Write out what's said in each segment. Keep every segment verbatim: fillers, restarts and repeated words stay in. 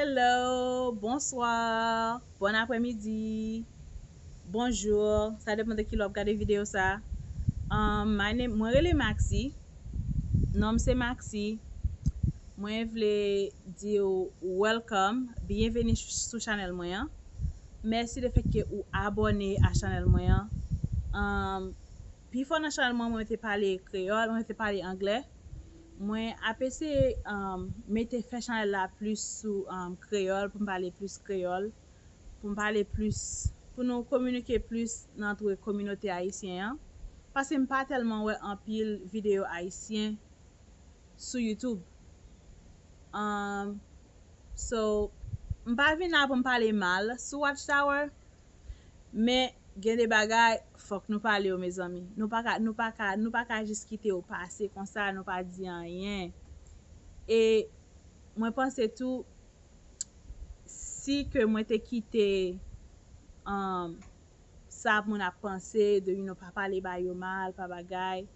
Hello, bonsoir, bon aprèmidi, bonjou. Sa depann de ki lè w ap gade videyo sa. Um, my name, mwen rele Maxi. Non m se Maxi. Mwen vle di w welcome, byenveni sou chanèl mwen an. Mèsi de fèt ke ou abòne a chanèl mwen an. Um, pifò nan chanèl mwen, mwen te pale kreyòl, mwen te pale anglè. Mwen ap eseye, um, mete fè chanèl la plis sou, um, kreyòl, pou m pale plis kreyòl, pou m pale plis, pou nou kominike plis nan antre kominote ayisyen an. Paske m pa tèlman wè anpil videyo ayisyen sou YouTube. Um, so, m pa vin la pou m pale mal sou Watchtower, men gen de bagay, fòk nou pale yo, mezanmi. Nou pa ka, nou pa ka, nou pa ka jis kite yo pase konsa, nou pa di anyen. E mwen panse tou, si ke mwen te kite, um, sa moun ap panse de, you know, pa pale ba yo mal, pa bagay,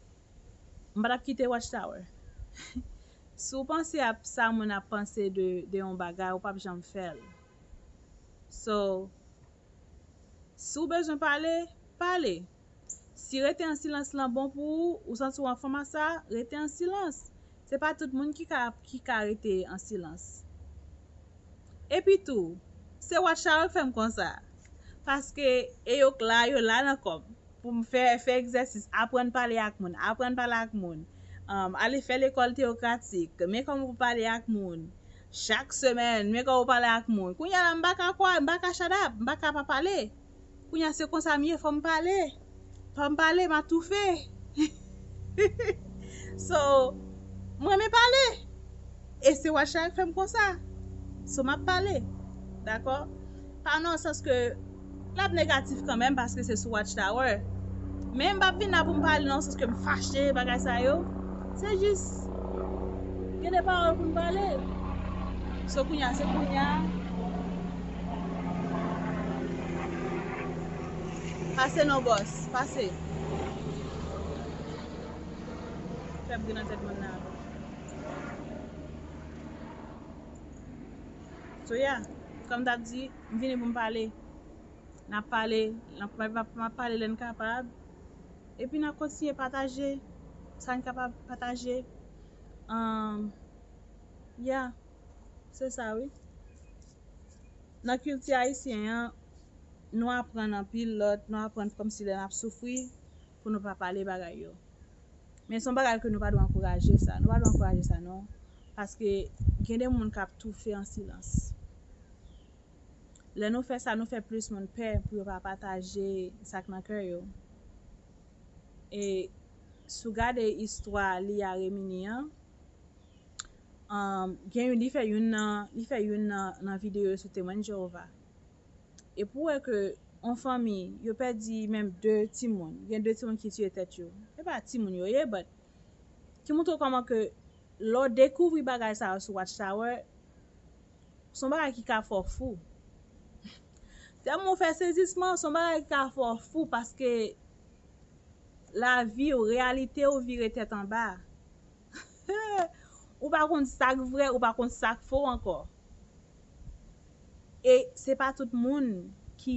m pa t ap kite Watchtower. Si w panse ap sa moun ap panse de, de yon bagay, ou p ap janm fè l. So, si w bezwen pale, pale. Si rete an silans lan bon pou ou, ou santi w an fòm a sa, rete an silans. Se pa tout moun ki ka, ki ka rete an silans. Epi tou, se Watchtower k fè m konsa. Paske e yo k la, yo la nan kò m. Pou m fè, fè egzèsis, aprann pale ak moun, aprann pale ak moun. Um, ale fè lekòl teyokratik, men kòman pou pale ak moun. Chak semèn, men kòman pou pale ak moun. Kounye a la, m pa ka kwè, m pa ka shut up, m pa ka pa pale. Kounye a, se konsa m ye, fò m pale. Fò m pale, m a toufe. So, mwen renmen pale. E se Watchtower k fè m konsa. So, m ap pale. Dakò? Pa nan sans ke l ap negatif kanmenm, paske se sou Watchtower. Men m p ap vin la pou m pale nan sans ke m fache, bagay sa yo. Se jis gen de pawòl pou m pale. So, kounye a, se kounye a. Pase non, bòs. Pase. Fè bri nan tèt moun nan. So, yeah, kòm m t ap di, m vini pou m pale. N ap pale, n ap, m ap, m ap pale lè n kapab. Epi n ap kontinye pataje sa n kapab pataje. Um, yeah, se sa wi. Nan kilti ayisyen an, nou aprann anpil lòt, nou aprann kòmsi lè n ap soufri, pou nou pa pale bagay yo. Men se yon bagay ke nou pa dwe ankouraje sa. Nou pa dwe ankouraje sa non. Paske gen de moun k ap toufe an silans. Lè nou fè sa, nou fè plis moun pè pou yo pa pataje sa k nan kè yo. E si w gade istwa Lia Remini an, um, gen youn, li fè youn nan, li fè youn nan, nan videyo sou Temwen Jewova. E pou w wè ke yon fanmi, yo pèdi menm de timoun. Gen de timoun ki tiye tèt yo. Se pa timoun yo ye, but ki montre w kòman ke lè w dekouvri bagay sa yo sou Watchtower, se yon bagay ki ka fè w fou. Tèlman w fè sezisman, se yon bagay ki ka fè w fou paske lavi w, reyalite w vire tèt anba. Ou pa konn sa k vrè, ou pa konn sa k fo ankò. E se pa tout moun ki,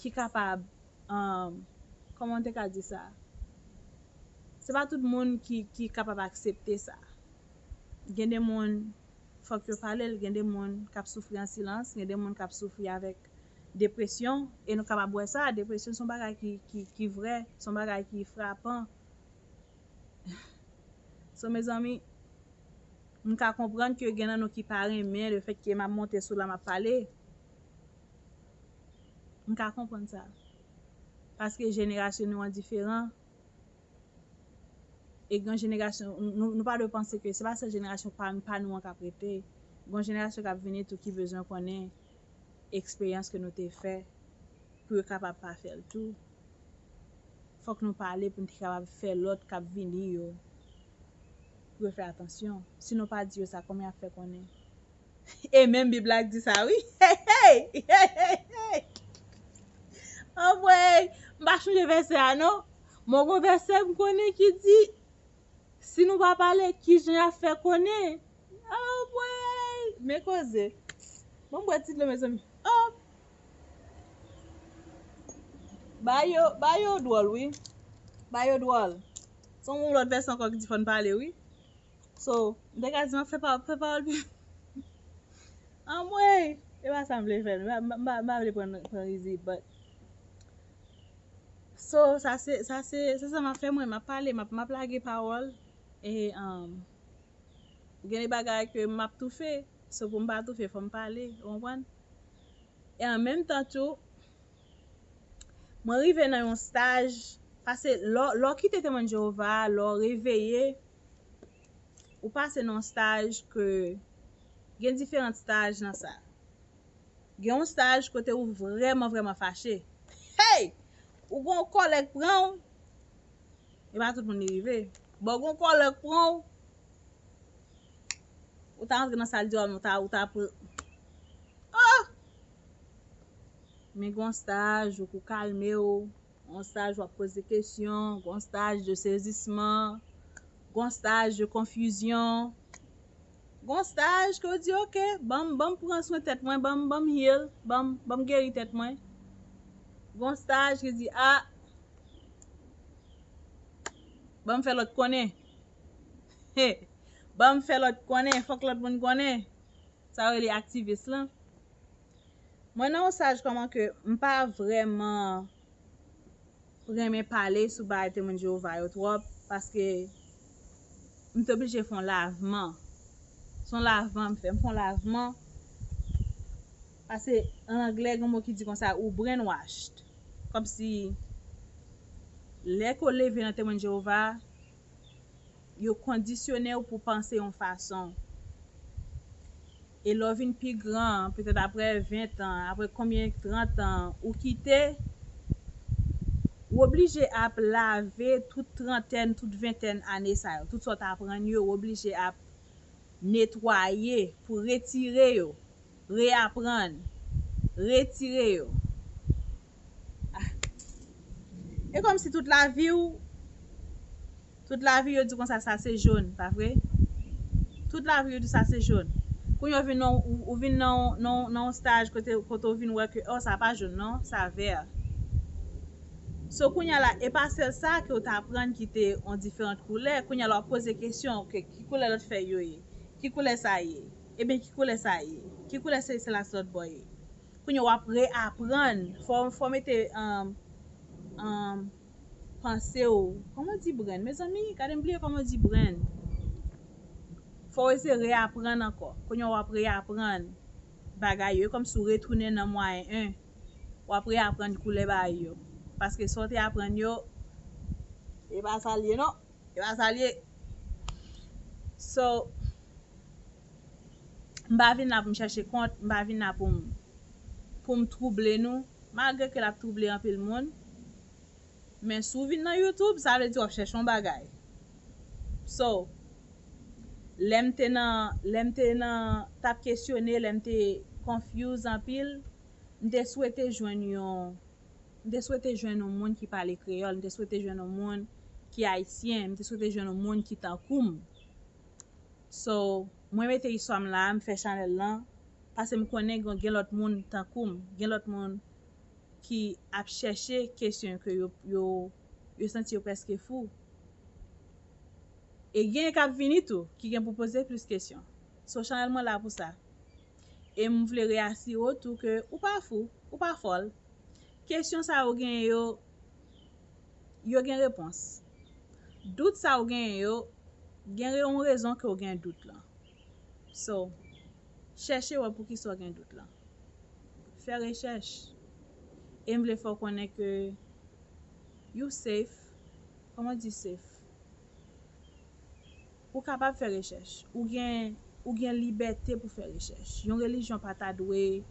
ki kapab, um, kòman te ka di sa? Se pa tout moun ki, ki kapab aksepte sa. Gen de moun, fòk yo pale l, gen de moun k ap soufri an silans, gen de moun k ap soufri avèk depresyon, e nou kapab wè sa, depresyon se yon bagay ki, ki, ki vrè, se yon bagay ki frapan. So, mezanmi, m ka konprann ke gen nan nou ki pa renmen lefètke m ap monte sou la, m ap pale. M ka konprann sa. Paske jenerasyon nou an diferan. E gen jenerasyon, nou, nou pa dwe panse ke se pa sèl jenerasyon pa, pa nou an k ap rete. Gen jenerasyon k ap vini tou ki bezwen konnen eksperyans ke nou te fè pou yo kapab pa fè l tou. Fòk nou pale pou n te kapab fè lòt k ap vini yo, pou yo fè atansyon. Si nou pa di yo sa, kòman y ap fè konnen? E menm Bib la k di sa, wi. Hey, hey! Hey, hey, hey! Anmwey! M pa chonje vèsè a, non. Men gon vèsè m konnen ki di, si nou pa pale, kijan y ap fè konnen? Anmwey! Men koze. Bon, m bwè ti dlo, mezanmi. Oh! Ba yo, ba yo dwòl, wi. Ba yo dwòl. Se yon lòt vèsyon ankò ki di fò n pale, wi. So, m te ka di m ap fè pa, fè pawòl pi. Anmwey! E pa sa m vle fè. M pa, m pa, m pa vle pran, pran rizib, but. So, sa se, sa se, se sa m ap fè mwen. M ap pale, m ap, m ap lage pawòl. E, um, gen de bagay ke m ap toufe. So, pou m pa toufe, fò m pale. Ou konprann? E an menm tan tou, mwen rive nan yon staj, paske lè w, lè w kite Temwen Jewova, lè w reveye, ou pase nan yon staj ke gen diferan staj nan sa. Gen yon staj kote ou vrèman, vrèman fache. Hey! Ou gen yon kòlè k pran w. E pa tout moun li rive. Bon, ou gen yon kòlè k pran w. Ou ta antre nan sal di, ou ta, ou ta pre-, oh! Men gen yon staj ou kou kalme w. Gon staj w ap poze kesyon, gon staj de sezisman, gon staj de konfizyon, gon staj ke w di, "Ok, ban m, ban m pran swen tèt mwen, ban m, ban m heal, ban m, ban m geri tèt mwen." Gon staj ki di, "Ah, ban m fè lòt konnen." Ban m fè lòt konnen, fòk lòt moun konnen. Sa yo rele aktivis lan. Mwen nan yon staj kòman ke m pa vrèman renmen pale sou bagay Temwen Jewova yo twòp, paske m te oblije fè yon lavman. Se yon lavman m fè. M fè yon lavman. Paske an anglè, gen yon mo ki di konsa, ou brainwashed. Kòmsi, lè ke w leve nan Temwen Jewova, yo kondisyone w pou panse yon fason. E lè w vin pi gran, petèt apre ven tan, apre konbyen, trant an, ou kite, ou oblije ap lave tout trantèn, tout ventèn ane sa yo. Tout sa w t aprann yo, ou oblije ap netwaye pou retire yo, reaprann, retire yo. Ah. E kòmsi tout lavi w, tout lavi yo di konsa, sa se jòn, pa vre? Tout lavi yo di sa se jòn. Kounye a w vin nan, ou, ou vin nan, nan, nan yon staj kote, kote w vin wè ke, oh, sa pa jòn non, sa vè. So, kounye a la, e pa sèl sa ke w t aprann ki te yon diferan koulè, kounye a la w ap poze kesyon, ok, ki koulè lòt fèy yo ye? Ki koulè sa ye? Ebyen, ki koulè sa ye? Ki koulè se, se la sòt bò ye? Kounye a w ap reaprann. Fò, fò mete, um, um, panse w. Kòman di brain? Mezanmi, gade m bliye kòman di brain. Fò w eseye reaprann ankò. Kounye a w ap reaprann bagay yo. E kòmsi w retounen nan mwayen en. W ap reaprann koulè bagay yo. Paske sa w te aprann yo, e pa sa l ye non. E pa sa l ye. So, m pa vin la pou m chèche kont, m pa vin la pou m, pou m twouble nou, malgre ke l ap twouble anpil moun. Men si w vin nan YouTube, sa vle di w ap chèche yon bagay. So, lè m te nan, lè m te nan, t ap kesyone, lè m te confuse anpil, m te swete jwenn yon, m te swete jwenn yon moun ki pale kreyòl, m te swete jwenn yon moun ki ayisyen, m te swete jwenn yon moun ki tankou m. So, mwen mete istwa m la, m fè chanèl lan, paske m konnen gen, gen lòt moun tankou m, gen lòt moun ki ap chèche kesyon ke yo, yo, yo santi yo prèske fou. E gen k ap vini tou, ki gen pou poze plis kesyon. So, chanèl mwen la pou sa. E m vle reyasire w tou ke ou pa fou, ou pa fòl. Kesyon sa yo genyen yo, yo gen repons. Dout sa yo genyen yo, gen yon rezon ke w gen dout lan. So, chèche wè poukisa w gen dout lan. Fè rechèch. E m vle fè w konnen ke you safe. Kòman di safe? Ou kapab fè rechèch. Ou gen, ou gen libète pou fè rechèch. Yon relijyon pa ta dwe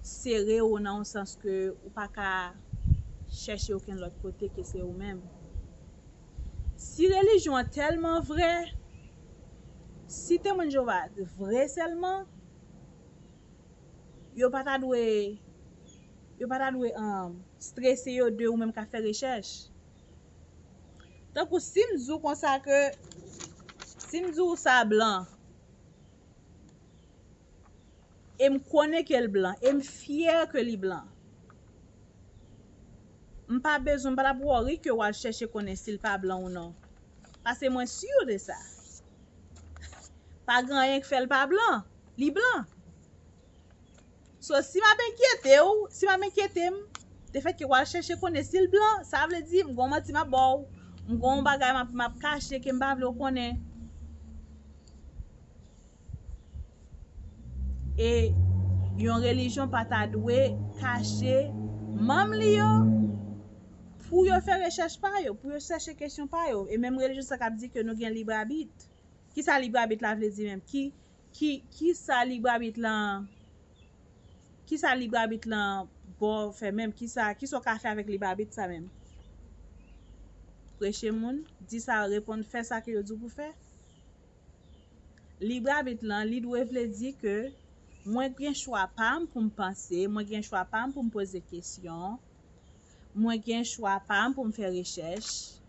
sere w nan yon sans ke ou pa ka chèche okenn lòt kote ke se ou menm. Si relijyon an tèlman vrè, si Temwen Jewova vre sèlman, yo pa ta dwe, yo pa ta dwe, um, strese yo de ou menm k ap fè rechèch. Tankou si m di w konsa ke, si m di w sa blan, E m konnen ke l blan. E m fyè ke li blan. M pa bezwen, m pa t ap worry ke w al chèche konnen si l pa blan ou non. Paske mwen si de sa. Pa gen anyen k fè l pa blan. Li blan. So, si m ap enkyete w, si m ap enkyete m, de fèt ke w al chèche konnen si l blan, sa vle di m gon manti m ap ba w, m gon bagay m ap, m ap kache ke m pa vle w konnen. E yon relijyon pa ta dwe kache manm li yo pou yo fè rechèch pa yo, pou yo chèche kesyon pa yo. E menm relijyon sa k ap di ke nou gen lib abit. Kisa lib abit la vle di menm? Ki, ki, kisa lib abit lan, kisa lib abit lan ba w fè menm? Kisa, kisa w ka fè avèk lib abit sa menm? Preche moun, di sa, reponn, fè sa ke yo di w pou fè. Lib abit lan, li dwe vle di ke mwen gen chwa pa m pou m panse, mwen gen chwa pa m pou m poze kesyon, mwen gen chwa pa m pou m fè rechèch,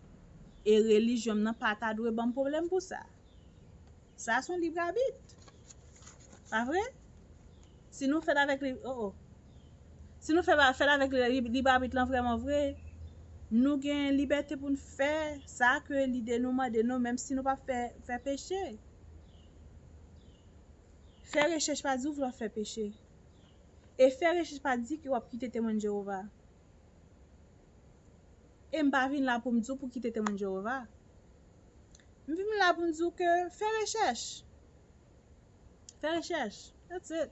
e relijyon m nan pa ta dwe ban m pwoblèm pou sa. Sa se yon lib abit. Pa vre? Si nou fèt avèk li, oh, oh. Si nou fè, fèt avèk li, lib abit lan vrèman vre, nou gen libète pou n fè sa ke lide nou mande nou, menm si nou pa fè, fè peche. Fè rechèch pa di w vle w fè peche. E fè rechèch pa di ke w ap kite temwen Jewova. E m pa vin la pou m di w pou kite temwen Jewova. M vin la pou m di w ke fè rechèch. Fè rechèch. That's it.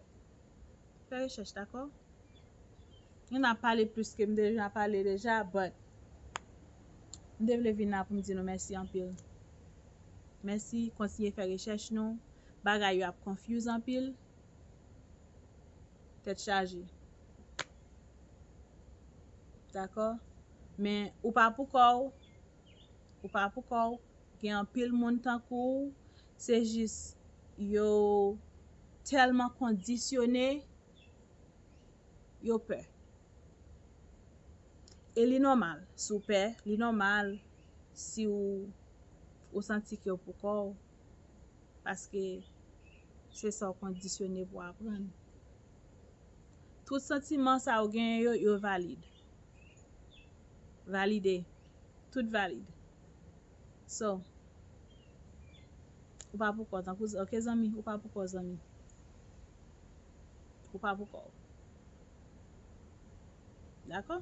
Fè rechèch, dakò? Mwen ap pale plis ke m deja pale deja, but m te vle vin la pou m di nou mèsi anpil. Mèsi, kontinye fè rechèch nou. Bagay yo ap confuse anpil. Tèt chaje. Dakò? Men ou pa pou kò w. Ou pa pou kò w. Gen anpil moun tankou w, se jis yo tèlman kondisyone, yo pè. E li nòmal, si w pè, li nòmal si w, ou santi ke w pou kò w, paske se sa w kondisyone pou w aprann. Tout santiman sa w genyen yo, yo valid. Valide. Tout valid. So, ou pa pou kò w, tankou, ok, zanmi, ou pa pou kò w, zanmi. Ou pa pou kò w. Dakò?